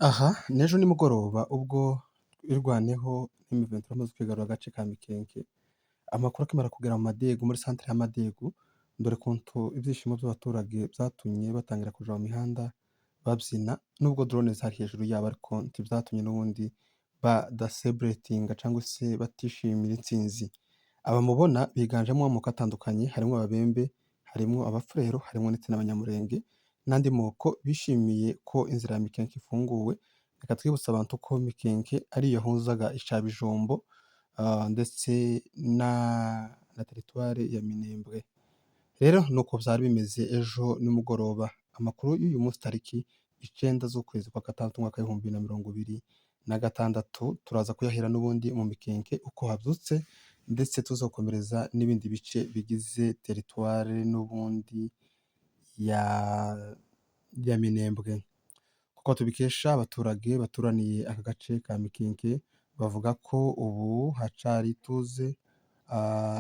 Aha n'ejo nimugoroba ubwo Twirwaneho M23 yamaze kwigarurira agace ka Mikenke, amakuru akimara kugera mu Madegu, muri centre ya Madegu, dore kuntu ibyishimo by'abaturage byatumye batangira kuja mu mihanda babyina, nubwo drone zari hejuru yabo, ariko ntibyatumye n'ubundi badacelebratinga cyangwa se batishimira intsinzi. Aba mubona biganjemo amoko atandukanye, harimo Ababembe, harimo Abafurero, harimo ndetse n'Abanyamurenge n'andi moko bishimiye ko inzira ya Mikenke ifunguwe. Reka twibutse abantu ko Mikenke ariyo yahuzaga Icabijombo ndetse na teritware ya Minembwe. Rero nuko byari bimeze ejo nimugoroba. Amakuru y'uyu munsi, tariki 9 z'ukwezi kwa gatandatu, umwaka w'2026, turaza kuyahera n'ubundi mu Mikenke uko habyutse, ndetse tuzakomereza n'ibindi bice bigize teritware n'ubundi ya Minembwe. Kuko tubikesha abaturage baturaniye aka gace ka Mikenke, bavuga ko ubu hacari ituze.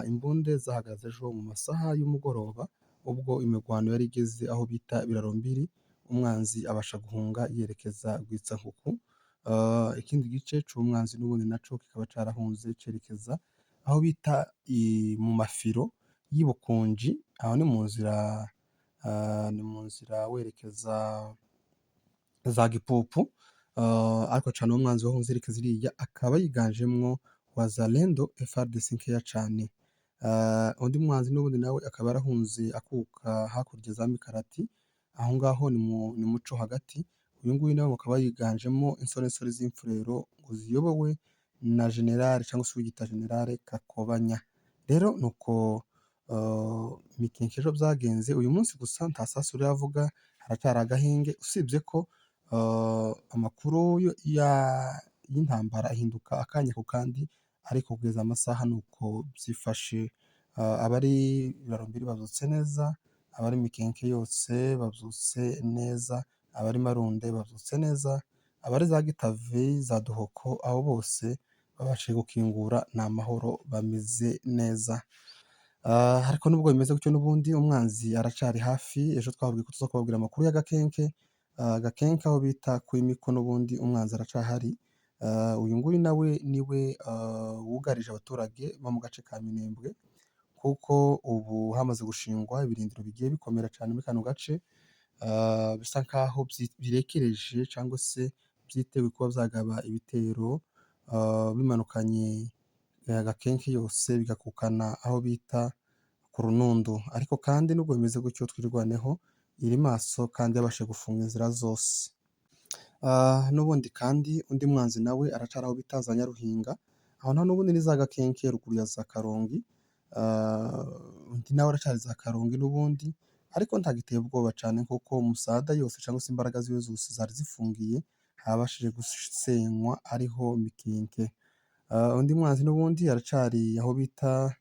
Imbunde zahagaze ejo mu masaha y'umugoroba, ubwo imirwano yari igeze aho bita Birarombiri, umwanzi abasha guhunga yerekeza Rwitsankuku. Ikindi gice c'umwanzi n'ubundi naco kikaba carahunze cerekeza aho bita mu Mafiro y'i Bukunji. Aho ni mu nzira werekeza za Gipupu, ariko cane umwanzi wahunze yerekeza iriya akaba yiganjemwo Wazalendo, FARDC nkeya cane. Undi mwanzi n'ubundi nawe akaba yarahunze akuka hakurya za Mikarati, aho ngaho ni muco hagati. Uyu nguyu nawe akaba yiganjemo insoresore z'imfurero ngo ziyobowe na generale cyangwa se wiyita generale Kakobanya. Rero nuko Mikenke ejo byagenze. Uyu munsi gusa nta sasu riravuga, haracyari agahenge, usibye ko amakuru y'intambara ahinduka akanya ku kandi, ariko kugeza amasaha nuko byifashe. Abari Birarombiri babyutse neza, abari Mikenke yose babyutse neza, abari Marunde babyutse neza, abari za Gitavi, za Duhoko, abo bose babashije gukingura, ni amahoro, bameze neza. Ariko nubwo bimeze gutyo, n'ubundi umwanzi aracari hafi. Ejo twababwiye ko tuza kubabwira amakuru ya Gakenke. Gakenke aho bita kuri Miko, n'ubundi umwanzi aracahari. Uyu nguyu nawe niwe wugarije abaturage bo mu gace ka Minembwe, kuko ubu hamaze gushingwa ibirindiro bigiye bikomera cyane muri kano gace, bisa nkaho birekereje cyangwa se byiteguye kuba byagaba ibitero bimanukanye Gakenke yose, bigakukana aho bita ku Runundu. Ariko kandi nubwo bimeze gutyo, Twirwaneho iri maso kandi yabashije gufunga inzira zose. N'ubundi kandi undi mwanzi nawe aracara aho bita za Nyaruhinga, aho naho n'ubundi ni za Gakenke, ruguru ya za Karongi. Undi nawe aracari za Karongi n'ubundi, ariko ntagiteye ubwoba cyane, kuko umusada yose cyangwa se imbaraga ziwe zose zari zifungiye habashije gusenywa, ariho Mikenke. Undi mwanzi n'ubundi aracari aho bita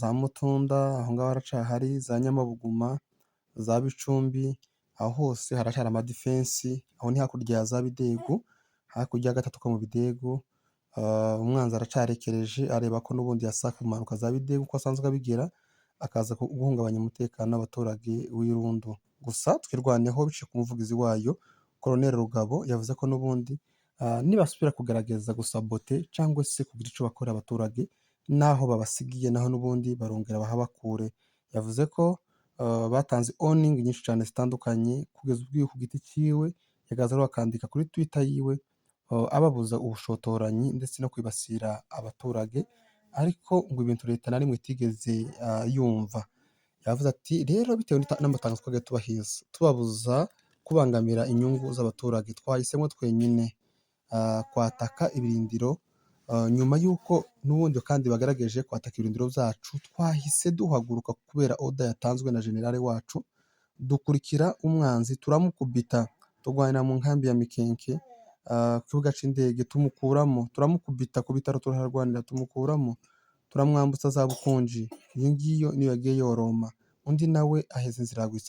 za Mutunda, aho ngaho aracahari, za Nyamabuguma, za Bicumbi, aho hose haracari amadefensi. Aho ni hakurya ya za Bidegu, hakurya ya gatatu ko mu Bidegu. Umwanzi aracarekereje, areba ko n'ubundi yasaka kumanuka za Bidegu uko asanzwe abigira, akaza guhungabanya umutekano w'abaturage w'Irundu. Gusa Twirwaneho biciye ku muvugizi wayo Colonel Rugabo yavuze ko n'ubundi nibasubira kugerageza gusaboter cyangwa se kugira icyo bakorera abaturage n'aho babasigiye, naho n'ubundi barongera bahabakure. Yavuze ko batanze warning nyinshi cyane zitandukanye, kugeza ubwo ku giti cyiwe yagaze akandika kuri Twitter yiwe ababuza ubushotoranyi ndetse no kwibasira abaturage, ariko ngo ibintu leta na rimwe itigeze yumva. Yavuze ati: "Rero bitewe n'amatangazo twagiye tubahiza tubabuza kubangamira inyungu z'abaturage, twahisemo twenyine kwataka ibirindiro. Nyuma y'uko n'ubundi kandi bagerageje kwataka ibirindiro byacu, twahise duhaguruka kubera order yatanzwe na generale wacu, dukurikira umwanzi, turamukubita, turwanira mu nkambi ya Mikenke, ku kibuga c'indege, tumukuramo, turamukubita, ku bitaro turaharwanira, tumukuramo, turamwambutsa za Bukonji. Iyo ngiyo niyo yagiye yoroma." Undi nawe aheza inzira ya Rwitsankuku.